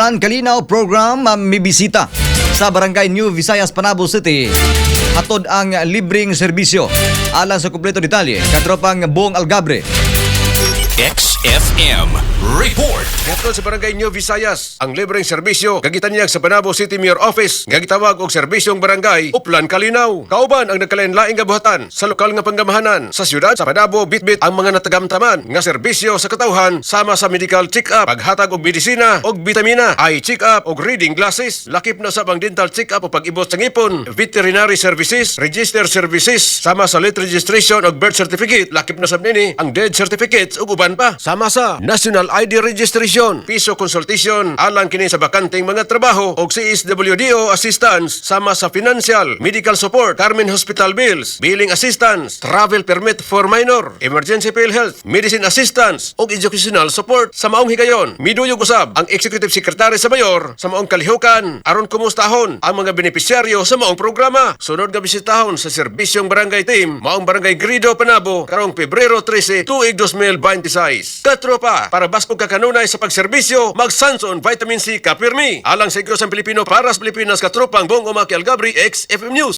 Uplan Kalinaw Program mibisita sa Barangay New Visayas, Panabo City. Hatod ang libreng serbisyo. Alang sa kumpleto detalye, katropang Buong Algabre. XFM Report. Gihatod sa Barangay New Visayas ang libreng serbisyo nga gitanyag sa Panabo City Mayor Office nga gitawag og serbisyong barangay Uplan Kalinaw. Kauban ang nagkalain-laing buhatan sa lokal nga panggamahanan sa siyudad sa Panabo, bitbit ang mga natagamtaman nga serbisyo sa katawhan sama sa medical check-up, paghatag og medisina og bitamina, eye check-up og reading glasses, lakip na sab ang dental check-up o pag-ibot sa ngipon, veterinary services, register services sama sa late registration og birth certificate, lakip na sab nini ang death certificates ug uban pa. Sama sa National ID registration, piso consultation alang kini sa bakanteng mga trabaho og CSWDO assistance sama sa financial, medical support, Carmen Hospital bills, billing assistance, travel permit for minor, emergency PhilHealth, medicine assistance ug educational support. Sa maong higayon, miduyog usab ang Executive Secretary sa Mayor sa maong kalihukan aron kumustahon ang mga benepisyaryo sa maong programa. Sunod nga bisitahon sa serbisyong barangay team maong Barangay Grido, Panabo, karong Pebrero 13, tuig 2026. Katropa, para baskog ka kanunay sa pagserbisyo, mag-Sanson Vitamin C kapirmi. Alang sa Igros ang Pilipino para sa Pilipinas, katropang Bong Umaki Algabri, XFM News.